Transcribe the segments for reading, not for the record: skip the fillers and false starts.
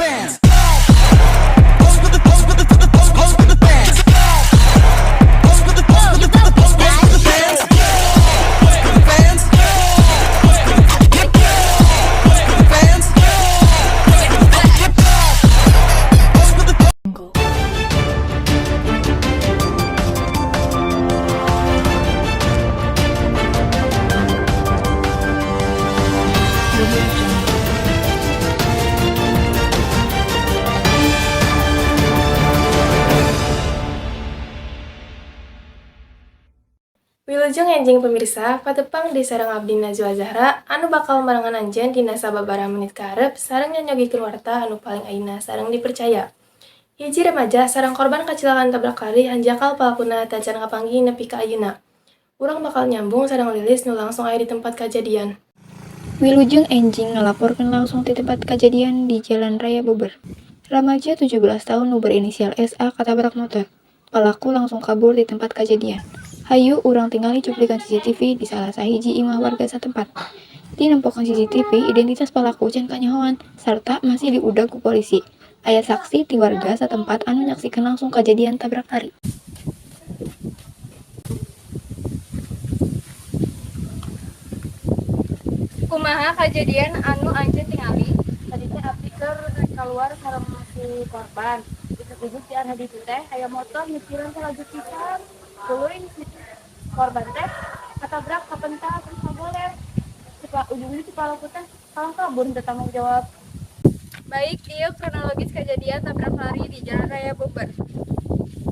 Fans. Post for the fans. Post for the fans. For the fans. For the fans. Post for the Jungle. Audio Jungle. Wilujeng enjing, pemirsa, patepang deui sareng abdi, Najwa Zahra, anu bakal merengan anjeun dina sababaraha menit kaharep sareng nyanyogikeun warta anu paling ayeuna sareng dipercaya. Hiji remaja sareng korban kacilakaan tabrak lari hanjakal palakuna tacan kapanggih nepi ka ayeuna. Urang bakal nyambung sareng Lilis nu langsung aya di tempat kajadian. Wilujeng enjing, ngalaporkeun langsung ti tempat kajadian di Jalan Raya Beubeureuh. Remaja 17 tahun nu berinisial SA katabrak motor. Palaku langsung kabur di tempat kajadian. Hayu urang tingali cuplikan CCTV di salah sahiji imah warga satempat. Dinempokan CCTV, identitas palaku can kanyahoan sarta masih diudag ku polisi. Aya saksi ti warga satempat anu nyaksikeun langsung kajadian tabrak lari. Kumaha kajadian anu anjeun tingali? Tadi teh abdi keur keluar sareng si korban. Ujug-ujug di arah ditu teh aya motor nyupiran teh laju pisan. Tuluy si korban teh katabrak, kapental, terus ngagoler. Ujungnya si pelaku teh kalah kabur, teu tanggung jawab. Baik, ieu kronologis kejadian tabrak lari di Jalan Raya Bogor.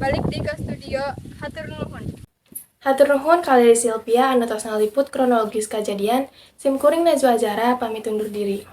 Balik deui ka studio, hatur nuhun. Hatur nuhun ka Lilis Silvia anu tos ngaliput kronologis kajadian. Sim kuring, Najwa Zahra, pamit undur diri.